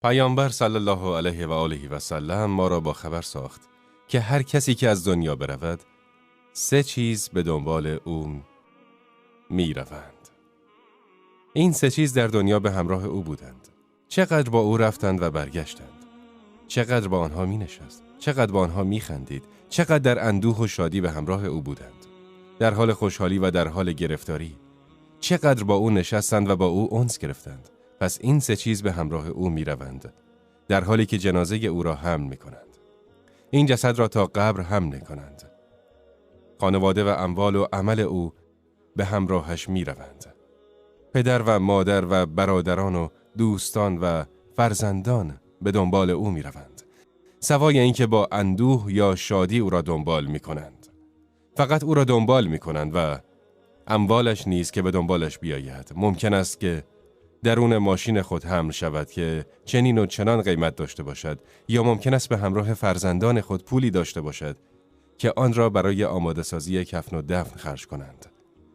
پیامبر صلی الله علیه و آله و سلم ما را با خبر ساخت که هر کسی که از دنیا برود سه چیز به دنبال او می روند. این سه چیز در دنیا به همراه او بودند. چقدر با او رفتند و برگشتند. چقدر با آنها می نشست. چقدر با آنها می خندید. چقدر در اندوه و شادی به همراه او بودند. در حال خوشحالی و در حال گرفتاری. چقدر با او نشستند و با او انس گرفتند. پس این سه چیز به همراه او می روند. در حالی که جنازه او را حمل می کنند. این جسد را تا قبر حمل کنند. خانواده و اموال و عمل او به همراهش می روند. پدر و مادر و برادران و دوستان و فرزندان به دنبال او می روند. سوای اینکه با اندوه یا شادی او را دنبال می کنند. فقط او را دنبال می کنند و اموالش نیز که به دنبالش بیاید. ممکن است که درون ماشین خود حمل شود که چنین و چنان قیمت داشته باشد، یا ممکن است به همراه فرزندان خود پولی داشته باشد که آن را برای آماده سازی کفن و دفن خرج کنند.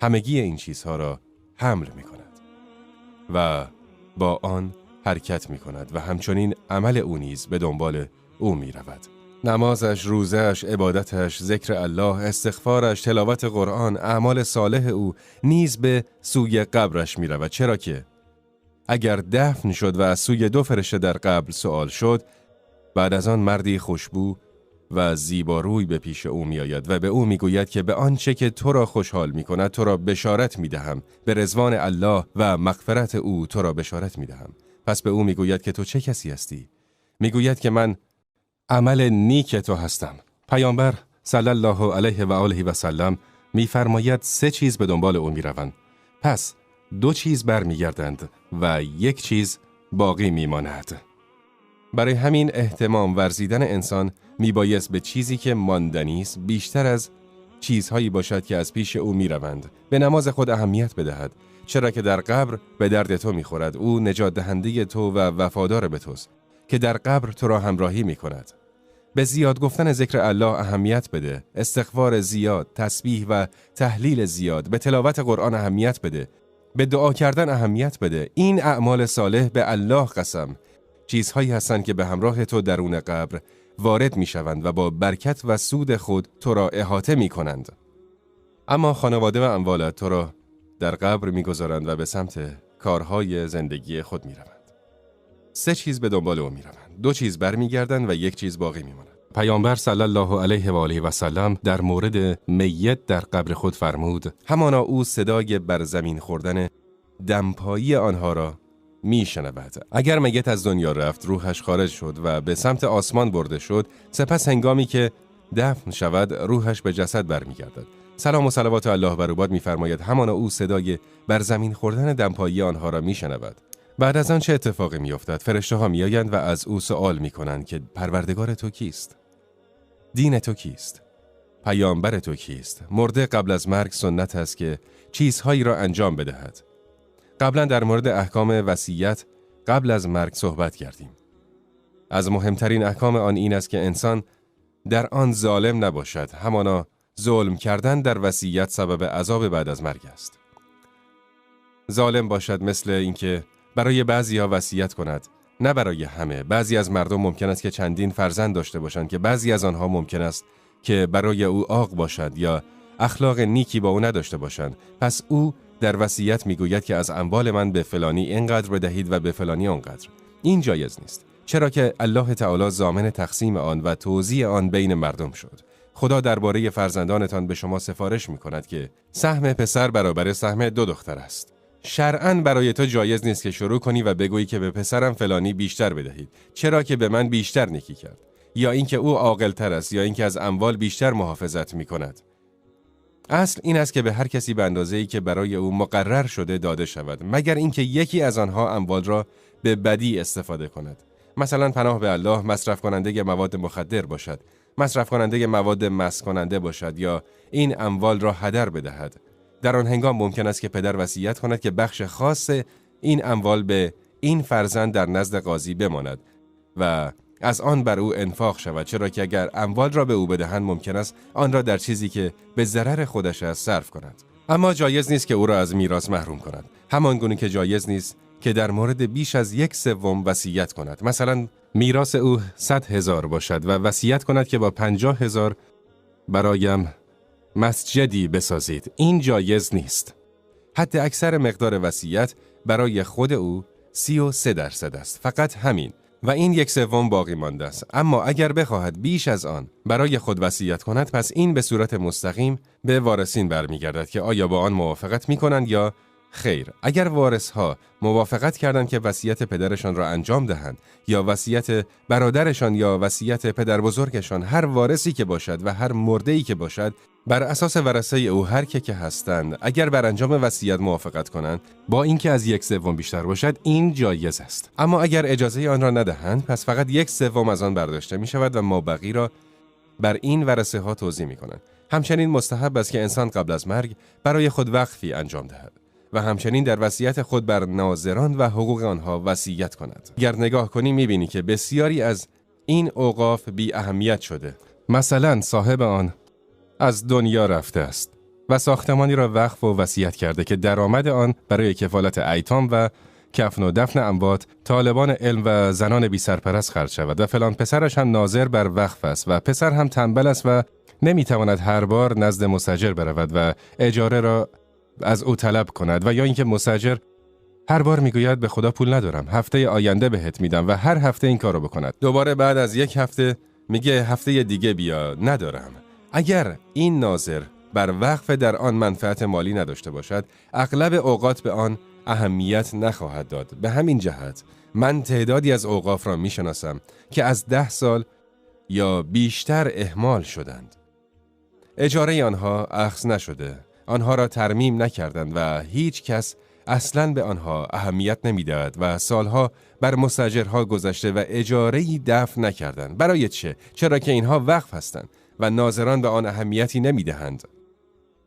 همگی این چیزها را حمل می کند و با آن حرکت می کند و همچنین عمل او نیز به دنبال او می رود. نمازش، روزش، عبادتش، ذکر الله، استغفارش، تلاوت قرآن، اعمال صالح او نیز به سوی قبرش می رود. چرا که اگر دفن شد و از سوی دو فرشته در قبر سوال شد، بعد از آن مردی خوشبو و زیباروی به پیش او می آید و به او می گوید که به آنچه که تو را خوشحال می کند تو را بشارت می دهم، به رضوان الله و مغفرت او تو را بشارت می دهم. پس به او می گوید که تو چه کسی هستی؟ می گوید که من عمل نیک تو هستم. پیامبر صلی الله علیه و آله و سلم می فرماید سه چیز به دنبال او می روند. پس دو چیز برمیگردند و یک چیز باقی میماند. برای همین اهتمام ورزیدن انسان میبایست به چیزی که ماندنی است بیشتر از چیزهایی باشد که از پیش او میروند. به نماز خود اهمیت بدهد، چرا که در قبر به درد تو میخورد. او نجات دهنده تو و وفادار به توست که در قبر تو را همراهی میکند. به زیاد گفتن ذکر الله اهمیت بده، استغفار زیاد، تسبیح و تهلیل زیاد، به تلاوت قرآن اهمیت بده، به دعا کردن اهمیت بده. این اعمال صالح به الله قسم چیزهایی هستند که به همراه تو درون قبر وارد میشوند و با برکت و سود خود تو را احاطه میکنند. اما خانواده و اموالت تو را در قبر میگذارند و به سمت کارهای زندگی خود میروند. سه چیز به دنبال او میروند، دو چیز برمیگردند و یک چیز باقی میماند. پیامبر صلی الله علیه و آله و سلم در مورد میت در قبر خود فرمود: همانا او صدای بر زمین خوردن دمپایی آنها را میشنود. اگر میت از دنیا رفت، روحش خارج شد و به سمت آسمان برده شد، سپس هنگامی که دفن شود روحش به جسد برمیگردد. سلام و صلوات الله بر او باد میفرماید: همانا او صدای بر زمین خوردن دمپایی آنها را میشنود. بعد از آن چه اتفاقی میافتد؟ فرشته ها میآیند و از او سوال میکنند که پروردگار تو کیست؟ دین تو کیست؟ پیامبر تو کیست؟ مرده قبل از مرگ سنت است که چیزهایی را انجام بدهد. قبلا در مورد احکام وصیت قبل از مرگ صحبت کردیم. از مهمترین احکام آن این است که انسان در آن ظالم نباشد. همانا ظلم کردن در وصیت سبب عذاب بعد از مرگ است. ظالم باشد مثل اینکه برای بعضی‌ها وصیت کند، نه برای همه. بعضی از مردم ممکن است که چندین فرزند داشته باشند که بعضی از آنها ممکن است که برای او عاق باشد یا اخلاق نیکی با او نداشته باشند. پس او در وصیت میگوید که از اموال من به فلانی اینقدر بدهید و به فلانی آنقدر. این جایز نیست، چرا که الله تعالی ضامن تقسیم آن و توزیع آن بین مردم شد. خدا درباره فرزندانتان به شما سفارش میکند که سهم پسر برابر سهم دو دختر است. شرعاً برای تو جایز نیست که شروع کنی و بگویی که به پسرم فلانی بیشتر بدهید، چرا که به من بیشتر نیکی کرد، یا اینکه او عاقل‌تر است، یا اینکه از اموال بیشتر محافظت می‌کند. اصل این است که به هر کسی به اندازه‌ای که برای او مقرر شده داده شود، مگر اینکه یکی از آنها اموال را به بدی استفاده کند. مثلا پناه به الله مصرف کننده مواد مخدر باشد، مصرف کننده مواد مست کننده باشد، یا این اموال را هدر بدهد. در آن هنگام ممکن است که پدر وصیت کند که بخش خاص این اموال به این فرزند در نزد قاضی بماند و از آن بر او انفاق شود، چرا که اگر اموال را به او بدهند ممکن است آن را در چیزی که به ضرر خودش است صرف کند. اما جایز نیست که او را از میراث محروم کند، همان گونه که جایز نیست که در مورد بیش از 1/3 وصیت کند. مثلا میراث او 100,000 باشد و وصیت کند که با 50,000 برایم مسجدی بسازید. این جایز نیست. حتی اکثر مقدار وصیت برای خود او 33% است. فقط همین و این 1/3 باقی مانده است. اما اگر بخواهد بیش از آن برای خود وصیت کند، پس این به صورت مستقیم به وارثین برمیگردد که آیا با آن موافقت میکنند یا خیر. اگر وارثها موافقت کردند که وصیت پدرشان را انجام دهند یا وصیت برادرشان یا وصیت پدر بزرگشان، هر وارثی که باشد و هر مرده‌ای که باشد، بر اساس ورثه او هر که هستند، اگر بر انجام وصیت موافقت کنند با اینکه از 1/3 بیشتر باشد، این جایز است. اما اگر اجازه آن را ندهند، پس فقط 1/3 از آن برداشته می شود و مابقی را بر این ورثه ها توزیع می کنند. همچنین مستحب است که انسان قبل از مرگ برای خود وقفی انجام دهد و همچنین در وصیت خود بر ناظران و حقوق آنها وصیت کند. اگر نگاه کنی می‌بینی که بسیاری از این اوقاف بی اهمیت شده. مثلا صاحب آن از دنیا رفته است و ساختمانی را وقف و وصیت کرده که درآمد آن برای کفالت ایتام و کفن و دفن اموات، طالبان علم و زنان بی سرپرست خرج شود و فلان پسرش هم ناظر بر وقف است و پسر هم تنبل است و نمی‌تواند هر بار نزد مستاجر برود و اجاره را از او طلب کند و یا اینکه مستاجر هر بار میگوید به خدا پول ندارم، هفته آینده بهت میدم و هر هفته این کارو بکند. دوباره بعد از یک هفته میگه هفته دیگه بیا، ندارم. اگر این ناظر بر وقف در آن منفعت مالی نداشته باشد، اغلب اوقات به آن اهمیت نخواهد داد. به همین جهت من تعدادی از اوقاف را میشناسم که از 10 سال یا بیشتر اهمال شدند. اجاره آنها اخذ نشده، آنها را ترمیم نکردند و هیچ کس اصلاً به آنها اهمیت نمیدهد و سالها بر مستاجرها گذشته و اجاره‌ای دفع نکردند. برای چه؟ چرا که اینها وقف هستند و ناظران به آن اهمیتی نمیدهند.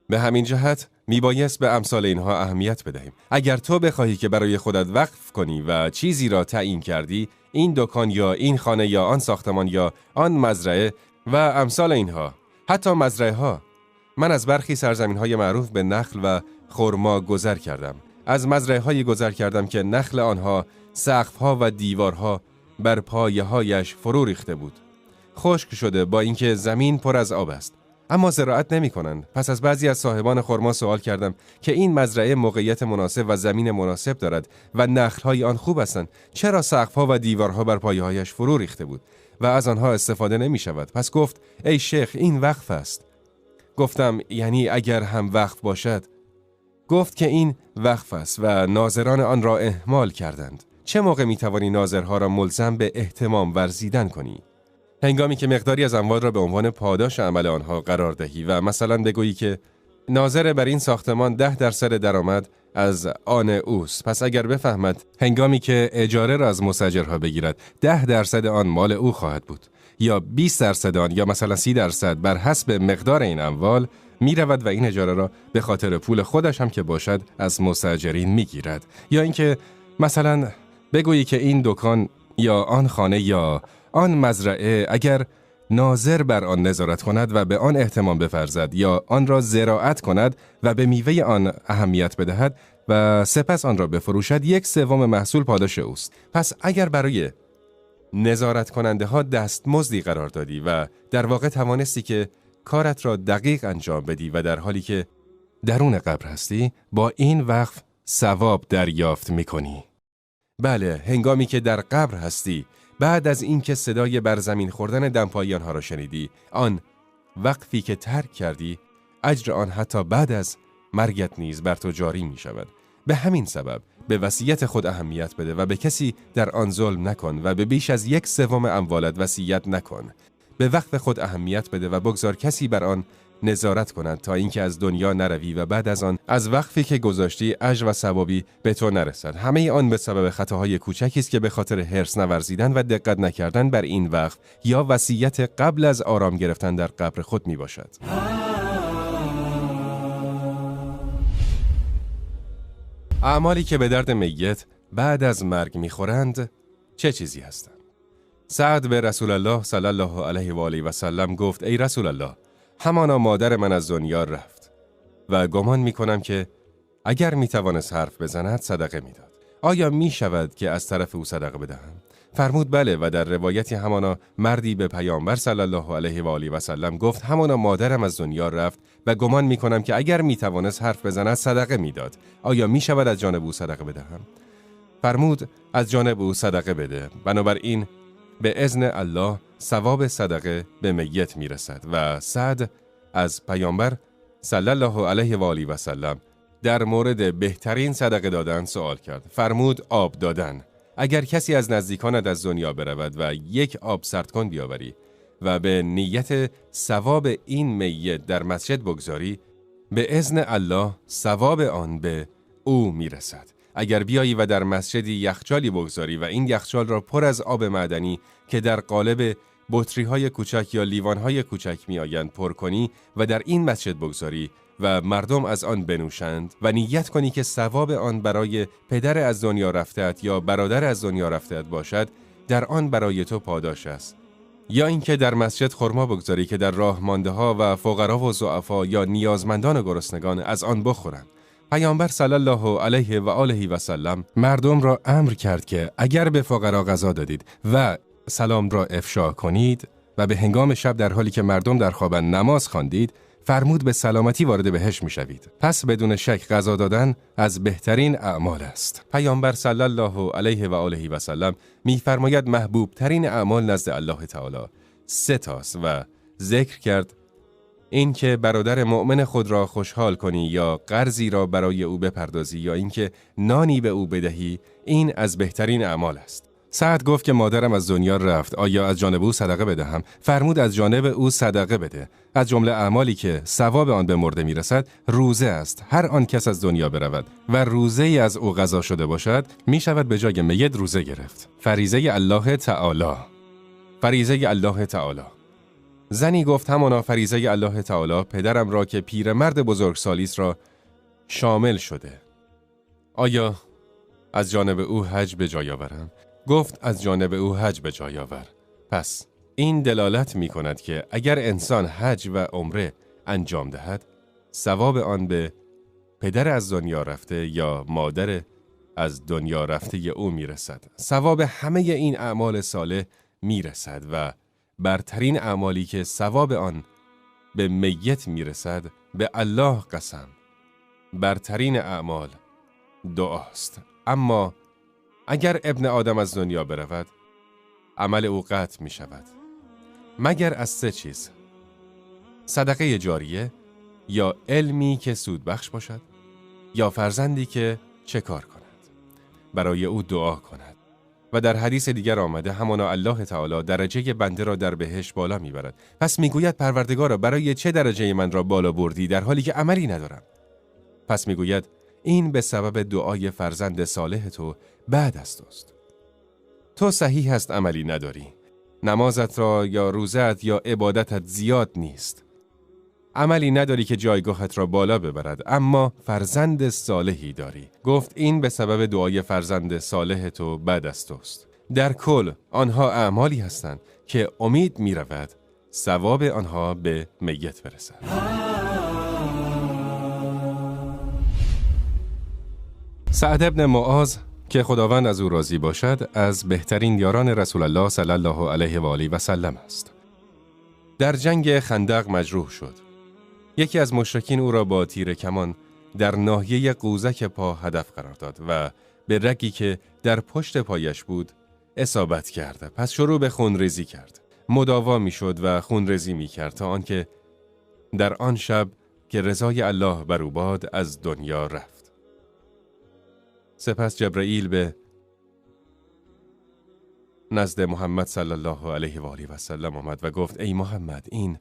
به همین جهت میبایست به امثال اینها اهمیت بدهیم. اگر تو بخواهی که برای خودت وقف کنی و چیزی را تعیین کردی، این دکان یا این خانه یا آن ساختمان یا آن مزرعه و امثال اینها، حتی مزرعه ها. من از برخی سرزمین های معروف به نخل و خرما گذر کردم. از مزرعه های گذر کردم که نخل آنها، سقف ها و دیوارها بر پایه هایش فرو ریخته بود. خشک شده با اینکه زمین پر از آب است، اما زراعت نمی کنند. پس از بعضی از صاحبان خرما سوال کردم که این مزرعه موقعیت مناسب و زمین مناسب دارد و نخل‌های آن خوب هستند، چرا سقف‌ها و دیوارها بر پایه‌هایش فرو ریخته بود و از آنها استفاده نمی شود؟ پس گفت ای شیخ، این وقف است. گفتم یعنی اگر هم وقف باشد؟ گفت که این وقف است و ناظران آن را اهمال کردند. چه موقع می توانی ناظرها را ملزم به اهتمام ورزیدن کنی؟ هنگامی که مقداری از اموال را به عنوان پاداش عمل آنها قرار دهی و مثلا بگویی که ناظر بر این ساختمان 10% درآمد از آن اوست. پس اگر بفهمد هنگامی که اجاره را از مستاجرها بگیرد 10% آن مال او خواهد بود یا 20% آن یا مثلا 30% بر حسب مقدار این اموال می رود و این اجاره را به خاطر پول خودش هم که باشد از مستاجرین می گیرد. یا اینکه مثلا بگویی که این دکان یا آن خانه یا آن مزرعه اگر ناظر بر آن نظارت کند و به آن اهتمام بفرزد یا آن را زراعت کند و به میوه آن اهمیت بدهد و سپس آن را بفروشد، 1/3 محصول پاداش اوست. پس اگر برای نظارت کننده ها دستمزدی قرار دادی و در واقع توانستی که کارت را دقیق انجام بدی و در حالی که درون قبر هستی، با این وقف ثواب دریافت میکنی. بله، هنگامی که در قبر هستی، بعد از اینکه صدای بر زمین خوردن دمپایی آنها را شنیدی، آن وقفی که ترک کردی، اجر آن حتی بعد از مرگت نیز بر تو جاری می شود. به همین سبب به وصیت خود اهمیت بده و به کسی در آن ظلم نکن و به بیش از 1/3 اموالت وصیت نکن. به وقف خود اهمیت بده و بگذار کسی بر آن نظارت کند تا اینکه از دنیا نروی و بعد از آن از وقفی که گذاشتی اجر و ثوابی به تو نرسد. همه آن به سبب خطاهای کوچکی است که به خاطر حرص نورزیدن و دقت نکردن بر این وقف یا وصیت قبل از آرام گرفتن در قبر خود می باشد. اعمالی که به درد میت بعد از مرگ میخورند چه چیزی هستند؟ سعد به رسول الله صلی الله علیه و آله و سلم گفت ای رسول الله، همانا مادر من از دنیا رفت و گمان می کنم که اگر می توانست حرف بزند صدقه می داد. آیا می شود که از طرف او صدقه بدهم؟ فرمود بله. و در روایتی همانا مردی به پیامبر صلی الله علیه و آله و سلم گفت همانا مادرم از دنیا رفت و گمان می کنم که اگر می توانست حرف بزند صدقه می داد. آیا می شود از جانب او صدقه بدهم؟ فرمود از جانب او صدقه بده. بنابراین به اذن الله ثواب صدقه به میت می رسد. و سعد از پیامبر صلی الله علیه و آله و سلم در مورد بهترین صدقه دادن سوال کرد. فرمود آب دادن. اگر کسی از نزدیکانت از دنیا برود و یک آب سرد کن بیاوری و به نیت ثواب این میت در مسجد بگذاری، به اذن الله ثواب آن به او میرسد. اگر بیایی و در مسجدی یخچالی بگذاری و این یخچال را پر از آب معدنی که در قالب بطری‌های کوچک یا لیوان‌های کوچک می‌آیند پر کنی و در این مسجد بگذاری و مردم از آن بنوشند و نیت کنی که ثواب آن برای پدر از دنیا رفته‌ات یا برادر از دنیا رفته‌ات باشد، در آن برای تو پاداش است. یا اینکه در مسجد خرما بگذاری که در راه مانده ها و فقرا و ضعفا یا نیازمندان و گرسنگان از آن بخورند. پیامبر صلی الله علیه و آله و سلم مردم را امر کرد که اگر به فقرا غذا دادید و سلام را افشا کنید و به هنگام شب در حالی که مردم در خوابند نماز خواندید، فرمود به سلامتی وارد بهشت می‌شوید. پس بدون شک غذا دادن از بهترین اعمال است. پیامبر صلی الله علیه و آله و سلم می‌فرماید محبوب ترین اعمال نزد الله تعالی سه تاست و ذکر کرد اینکه برادر مؤمن خود را خوشحال کنی یا قرضی را برای او بپردازی یا اینکه نانی به او بدهی، این از بهترین اعمال است. سعد گفت که مادرم از دنیا رفت، آیا از جانب او صدقه بدهم؟ فرمود از جانب او صدقه بده. از جمله اعمالی که ثواب آن به مرده میرسد روزه است. هر آن کس از دنیا برود و روزه ای از او قضا شده باشد، می شود به جای میت روزه گرفت. فریضه الله تعالی. فریضه الله تعالی. زنی گفت همانا فریضه الله تعالی پدرم را که پیرمرد بزرگسالی است را شامل شده. آیا از جانب او حج به جای آورم؟ گفت از جانب او حج به جای آور. پس این دلالت می کند که اگر انسان حج و عمره انجام دهد، ثواب آن به پدر از دنیا رفته یا مادر از دنیا رفته او می رسد. ثواب همه این اعمال صالح می رسد و برترین اعمالی که ثواب آن به میت می رسد، به الله قسم، برترین اعمال دعاست. اما اگر ابن آدم از دنیا برود، عمل او قطع می شود، مگر از سه چیز: صدقه جاریه، یا علمی که سودبخش باشد، یا فرزندی که چه کار کند، برای او دعا کند. و در حدیث دیگر آمده همانا الله تعالی درجه بنده را در بهشت بالا میبرد. پس میگوید پروردگارا برای چه درجه من را بالا بردی در حالی که عملی ندارم؟ پس میگوید این به سبب دعای فرزند صالح تو بعد از توست. تو صحیح است عملی نداری، نمازت را یا روزت یا عبادتت زیاد نیست، عملی نداری که جایگاهت را بالا ببرد، اما فرزند صالحی داری. گفت این به سبب دعای فرزند صالح تو بعد از توست. در کل آنها اعمالی هستند که امید می رود ثواب آنها به میت برسد. سعد ابن معاذ که خداوند از او راضی باشد، از بهترین یاران رسول الله صلی الله علیه و آله و سلم است. در جنگ خندق مجروح شد. یکی از مشرکین او را با تیر کمان در ناحیه قوزک پا هدف قرار داد و به رگی که در پشت پایش بود اصابت کرد. پس شروع به خونریزی کرد. مداوا میشد و خونریزی میکرد تا آنکه در آن شب که رضای الله بر او باد از دنیا رفت. سپس جبرئیل به نزد محمد صلی الله علیه و آله و سلم آمد و گفت ای محمد، این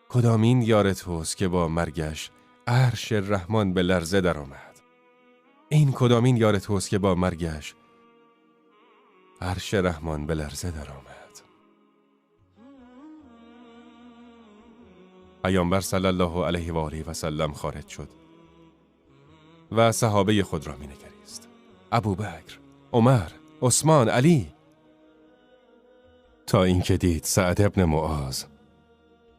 کدامین یار توست که با مرگش عرش رحمان به لرزه در آمد؟ این کدامین یار توست که با مرگش عرش رحمان به لرزه در آمد؟ پیامبر صلی الله علیه و آله و سلم خارج شد و صحابه خود را می نگریست. ابوبکر، عمر، عثمان، علی، تا اینکه دید سعد ابن معاذ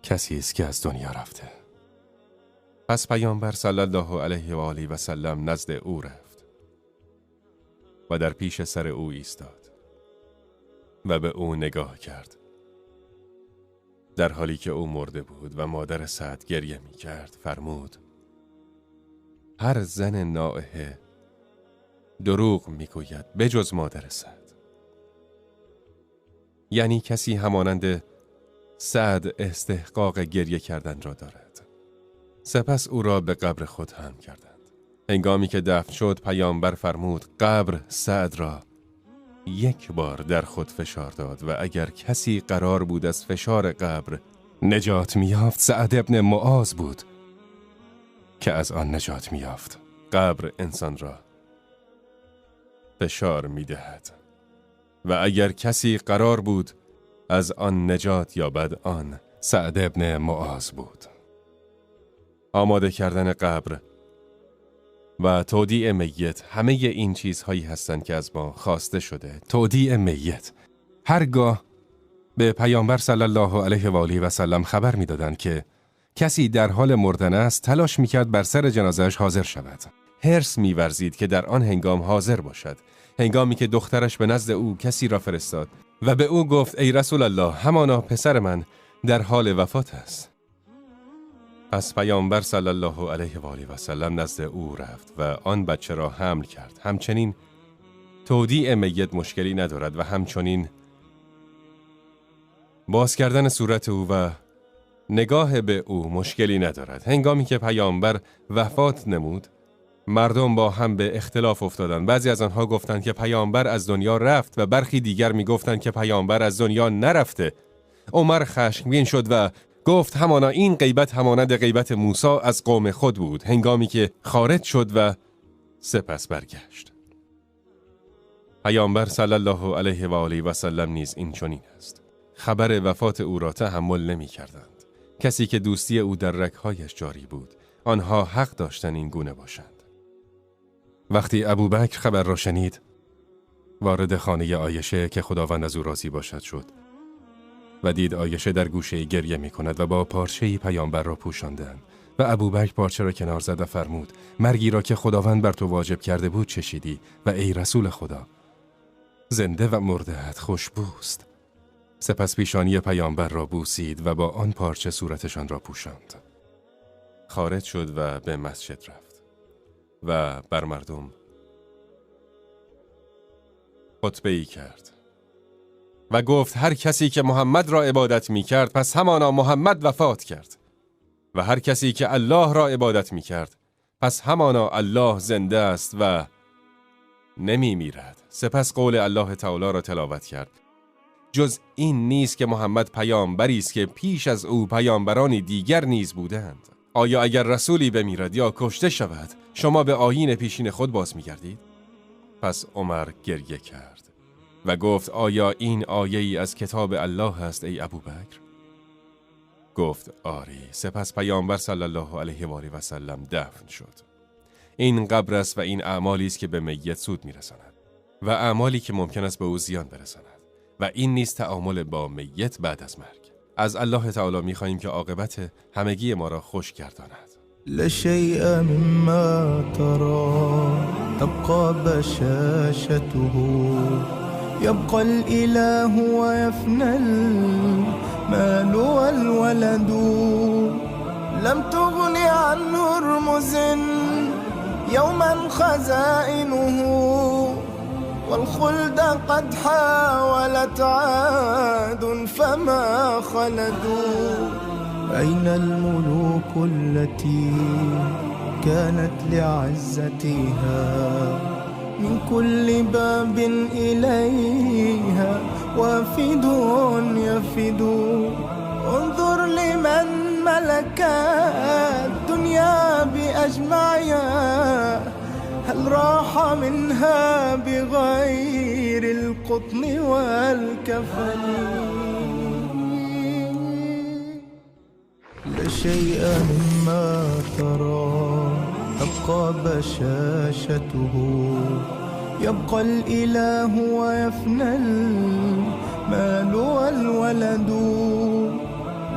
کسی است که از دنیا رفته. پس پیامبر صلی الله علیه و آله و سلم نزد او رفت و در پیش سر او ایستاد و به او نگاه کرد، در حالی که او مرده بود و مادر سعد گریه می کرد. فرمود: هر زن نائحه دروغ می گوید بجز مادر سعد. یعنی کسی همانند سعد استحقاق گریه کردن را دارد. سپس او را به قبر خود حمل کردند. هنگامی که دفن شد پیامبر فرمود: قبر سعد را یک بار در خود فشار داد و اگر کسی قرار بود از فشار قبر نجات می‌یافت، سعد ابن معاذ بود که از آن نجات می‌یافت. قبر انسان را فشار می‌دهد و اگر کسی قرار بود از آن نجات یابد، آن سعد ابن معاذ بود. آماده کردن قبر و تودیع میت، همه این چیزهایی هستند که از ما خواسته شده. تودیع میت، هرگاه به پیامبر صلی الله علیه و آله و سلم خبر میدادند که کسی در حال مردن است، تلاش میکرد بر سر جنازه‌اش حاضر شود. حرص می‌ورزید که در آن هنگام حاضر باشد. هنگامی که دخترش به نزد او کسی را فرستاد و به او گفت: ای رسول الله، همانا پسر من در حال وفات است. پس پیامبر صلی الله علیه و آله و سلم نزد او رفت و آن بچه را حمل کرد. همچنین تودیع میت مشکلی ندارد و همچنین باز کردن صورت او و نگاه به او مشکلی ندارد. هنگامی که پیامبر وفات نمود، مردم با هم به اختلاف افتادند. بعضی از آنها گفتند که پیامبر از دنیا رفت و برخی دیگر می گفتند که پیامبر از دنیا نرفته. عمر خشمگین شد و گفت: همانا این غیبت همانند غیبت موسی از قوم خود بود، هنگامی که خارج شد و سپس برگشت. پیامبر صلی الله علیه و آله و سلم نیز این چنین است. خبر وفات او را تحمل نمی کردند. کسی که دوستی او در رگهایش جاری بود، آنها حق داشتن این گونه باشند. وقتی ابوبکر خبر را شنید، وارد خانه عایشه که خداوند از او راضی باشد شد و دید عایشه در گوشه گریه می کند و با پارچه‌ای پیامبر را پوشاندند و ابوبکر پارچه را کنار زد و فرمود: مرگی را که خداوند بر تو واجب کرده بود چشیدی و ای رسول خدا، زنده و مرده‌ات خوشبوست. سپس پیشانی پیامبر را بوسید و با آن پارچه صورتشان را پوشاند. خارج شد و به مسجد رفت و بر مردم خطبه‌ای کرد و گفت: هر کسی که محمد را عبادت می کرد، پس همانا محمد وفات کرد، و هر کسی که الله را عبادت می کرد، پس همانا الله زنده است و نمی میرد. سپس قول الله تعالی را تلاوت کرد: جز این نیست که محمد پیامبری است که پیش از او پیامبرانی دیگر نیز بودند. آیا اگر رسولی بمیرد یا کشته شود، شما به آیین پیشین خود باز می‌گردید؟ پس عمر گریه کرد و گفت: آیا این آیه‌ای از کتاب الله است ای ابوبکر؟ گفت: آری. سپس پیامبر صلی الله علیه و آله و سلم دفن شد. این قبر است و این اعمالی است که به میت سود می‌رساند و اعمالی که ممکن است به او زیان برساند، و این نیز تعامل با میت بعد از مرگ. از الله تعالی می‌خواهیم که عاقبت همگی ما را خوش گرداند. لا شيء مما ترى تبقى بشاشته، يبقى الإله ويفنى المال والولد، لم تغن عن هرمز يوما خزائنه، والخلد قد حاولت عاد فما خلدوا. أين الملوك التي كانت لعزتها من كل باب إليها وافد يفد؟ انظر لمن ملك الدنيا بأجمعها، هل راح منها بغير القطن والكفن؟ لا شيء مما ترى تبقى بشاشته، يبقى الإله ويفنى المال والولد،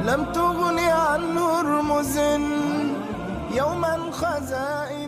لم تغن عن هرمز يوما خزائن.